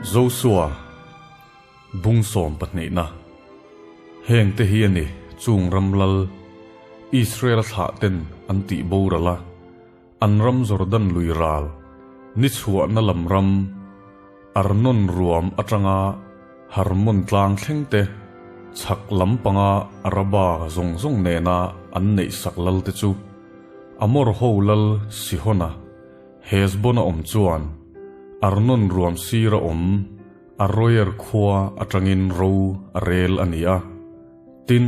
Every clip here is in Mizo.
Josua bung sawm pahnihna Hengte hi a ni chung ram lal Israel thlahten an tih boral a, an ram Jordan lui ral ni chhuahna lam ram Arnon ruam atanga Harmon tlang thleng te chhak lam panga Araba zawng zawng nena an neih sak lal te chu Amor ho lal Sihona Hesbon-a awm chuan Arnon ruam sira awm Aroer khua atangin ro a rel a ni a. Tin,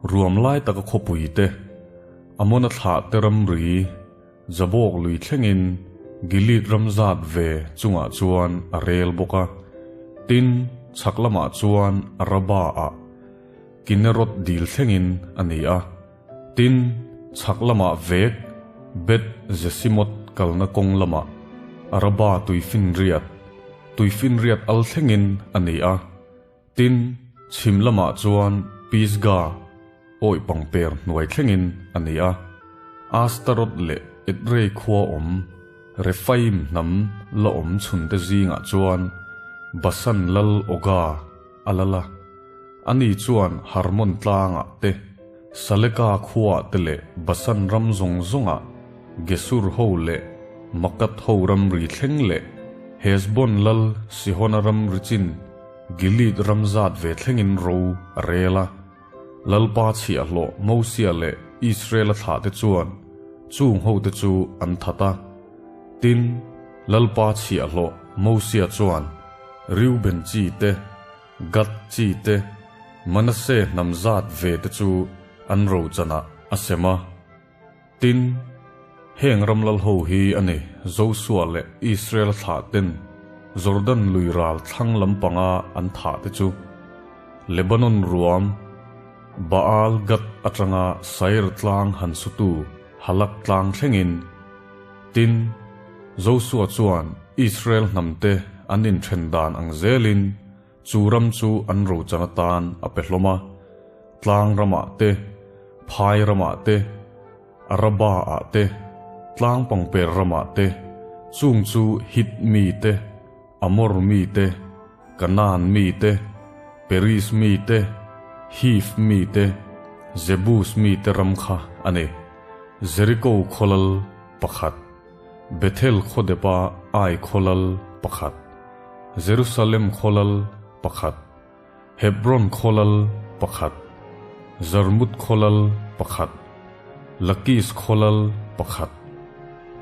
ruam lai taka khawpui te, Amona thlah te ramri, Jabok lui thlengin Gilead ram zat ve chungah chuan a rel bawk a. Tin, chhak lamah chuan Araba-ah Kinneroth dil thlengin a ni a. Tin, chhak lamah vek Beth Jesimoth kalna kawng lamah Araba tuifinriat, tuifinriat al thlengin a ni a. Tin, chhim lamah chuan Pisga awih pangper hnuai thlengin a ni a. Astaroth leh Edrei khua awm Rephaim hnam la awm chhunte zingah chuan Basan lal Oga a lal a. Ani chuan Harmon tlangah te, Saleka khuaah te leh Basan ram zawng zawngah Gesur ho leh Makath ho ramri thleng leh Hesbon lal Sihona ramri chin Gilead ram zat ve thlengin ro a rel a. Lalpa chhiahhlawh Mosia leh Israela thlahte chuan chung hote chu an that a. Tin, Lalpa chhiahhlawh Mosia chuan Reuben chi te, Gad chi te, Manasseh hnam zat ve te chu an rochanah a sem a. Tin, heng ram lal ho hi a ni Josua leh Israel thlah ten Jordan lui ral thlang lampanga an thah te chu, Lebanon ruam, Baal Gad atanga Sair tlang han sutu Halak tlang thlengin. Tin, Josua chuan Israel hnamte an inthen dan ang zelin Chu ram chu an rochan atan a pe hlawm a, tlang ramah te, phai ramah te, Araba-ah te, tlang pangper ramah te, chung chu Hit mi te, Amor mi te, Kanaan mi te, Peris mi te, Hiv mi te, Jebus mi te ram kha a ni. Jeriko khawlal pakhat. Bethel khawdepa Ai khawlal pakhat, Jerusalem khawlal pakhat, Hebron khawlal pakhat, Jarmuth khawlal pakhat, Lakis khawlal pakhat,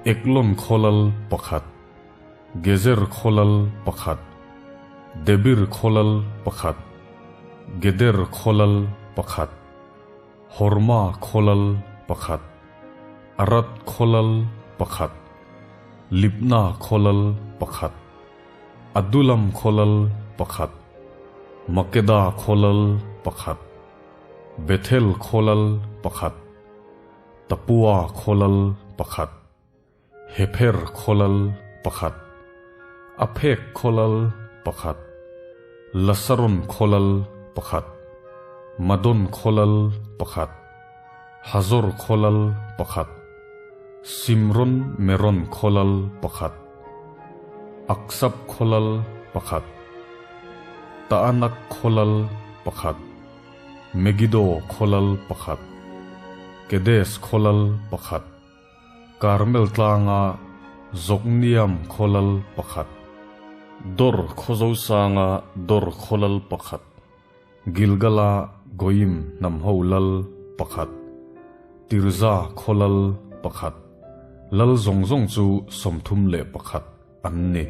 Eglon khawlal pakhat, Gezer khawlal pakhat, Debir khawlal pakhat, Geder khawlal pakhat. Horma khawlal pakhat, Arad khawlal pakhat, Libna khawlal pakhat, Adulam khawlal pakhat, Makeda khawlal pakhat, Bethel khawlal pakhat, Tapua khawlal pakhat. Hepher khawlal pakhat, Aphek khawlal pakhat, Lasaron khawlal pakhat, Madon khawlal pakhat, Hazor khawlal pakhat, Simron Meron khawlal pakhat, Aksap khawlal pakhat, Taanak khawlal pakhat, Megiddo khawlal pakhat, Kedes khawlal pakhat. Karmel tlanga Zokniam khawlal pakhat, Dor khawzosanga Dor khawlal pakhat, Gilgala Goim hnamho lal pakhat, Tirza khawlal pakhat, lal zawng zawng chu 31 an ni.